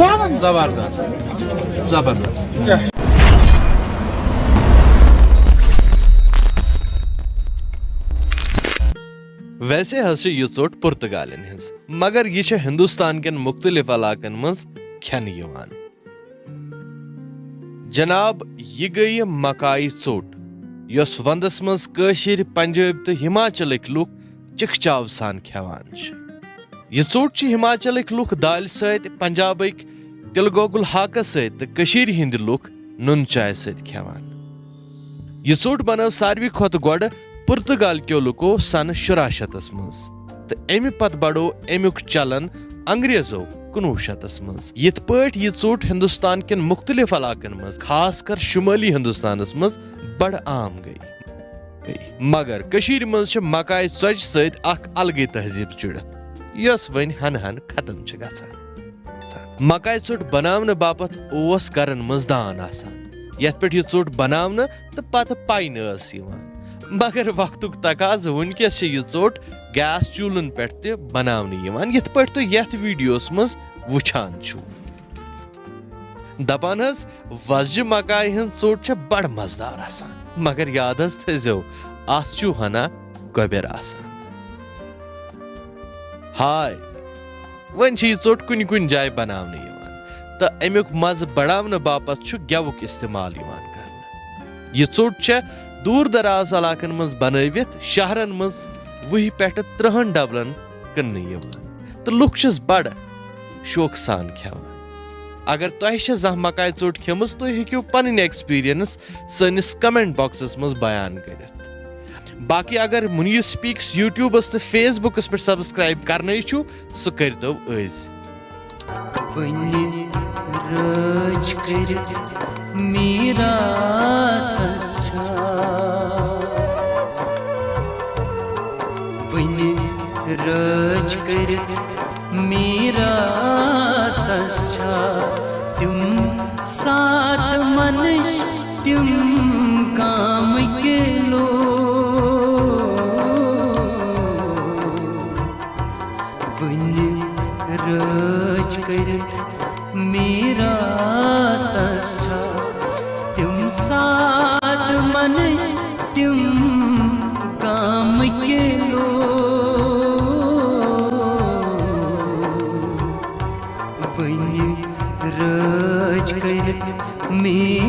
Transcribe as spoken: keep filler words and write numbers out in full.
زبردست، زبردست۔ ویسے حظ چھِ یہِ ژوٚٹ پُرتگالٮ۪ن ہٕنٛز، مگر یہِ چھےٚ ہندوستان کٮ۪ن مُختٔلِف علاقن منٛز کھٮ۪نہٕ یِوان۔ جناب، یہِ گٔیہِ مکایہِ ژوٚٹ، یۄس ونٛدس منٛز کٲشِرۍ، پنجٲبۍ تہٕ ہماچلٕکۍ لُکھ چِکچاو سان کھٮ۪وان چھِ۔ یہِ ژوٚٹ چھِ ہماچلٕکۍ لُکھ دالہِ سۭتۍ، پنجابٕکۍ تِلہٕ گۄگُل ہاکس سۭتۍ تہٕ کٔشیٖرِ ہٕنٛدۍ لُکھ نُن چاے سۭتۍ کھٮ۪وان۔ یہِ ژوٚٹ بنٲو ساروی کھۄتہٕ گۄڈٕ پُرتگال کیو لُکو سنہٕ شُراہ شیٚتس منٛز، تہٕ اَمہِ پتہٕ بڑو اَمیُک چلن انگریزو کُنوُہ شیٚتس منٛز۔ یِتھ پٲٹھۍ یہِ ژوٚٹ ہندوستان کٮ۪ن مُختٔلِف علاقن منٛز، خاص کر شُمٲلی ہندوستانس منٛز، بڑٕ عام گٔے۔ مگر کٔشیٖرِ منٛز چھِ مکایہِ ژۄچہِ سۭتۍ اکھ الگٕے تہذیٖب جُڑِتھ، یۄس وۄنۍ ہنہٕ ہنہٕ ختم چھِ گژھان۔ مکایہِ ژوٚٹ بناونہٕ باپتھ اوس گرن منٛز دان آسان، یتھ پٮ۪ٹھ یہِ ژوٚٹ بناونہٕ تہٕ پتہٕ پاینہٕ ٲس یِوان۔ مگر وقتُک تقاضہٕ، وُنکیٚس چھِ یہِ ژوٚٹ گیس چوٗلن پٮ۪ٹھ تہِ بناونہٕ یِوان، یِتھ پٲٹھۍ تُہۍ یتھ ویڈیوس منٛز وُچھان چھِو۔ دپان حظ، وۄزجہِ مکایہِ ہٕنٛز ژوٚٹ چھےٚ بڑٕ مزٕدار آسان، مگر یاد حظ تھٲیزیو، اتھ چھُ ہنا گۄبٮ۪ر آسان۔ ہاے، وۄنۍ چھِ یہِ ژوٚٹ کُنہِ کُنہِ جایہِ بناونہٕ یِوان، تہٕ امیُک مزٕ بڑاونہٕ باپتھ چھُ گٮ۪وُک استعمال یِوان کرنہٕ۔ یہِ ژوٚٹ چھےٚ دوٗر دراز علاقن منٛز بنٲوِتھ شہرن منٛز وُہہِ پٮ۪ٹھٕ ترٕٛہن ڈبلن کٕننہٕ یِوان، تہٕ لُکھ چھِس بڑٕ شوقہٕ سان کھٮ۪وان۔ اگر تۄہہِ چھےٚ زانٛہہ مکایہِ ژوٚٹ کھیٚمٕژ، تُہۍ ہیٚکِو پنٕنۍ ایکسپیرینس سٲنِس کمنٹ باکسس منٛز بیان کٔرِتھ۔ باقی اگر منیر سپیکس یوٹیوبس تہٕ فیس بُکس پٮ۪ٹھ سبسکرائب کرنٕے چھُ، سُہ کٔرۍتو أزۍ۔ وۄنۍ رٲچھ کٔرِتھ میٖراثس چھا، وۄنۍ رٲچھ کٔرِتھ میٖراثس چھا، تِم سات منش تِم گامٕکۍ لوٗکھ۔ وۄنۍ رٲچھ کٔرِتھ میٖراثس چھا، تِم سات منش تِم گامٕکۍ لوٗکھ۔ وۄنۍ رٲچھ کٔرِتھ میٖراثس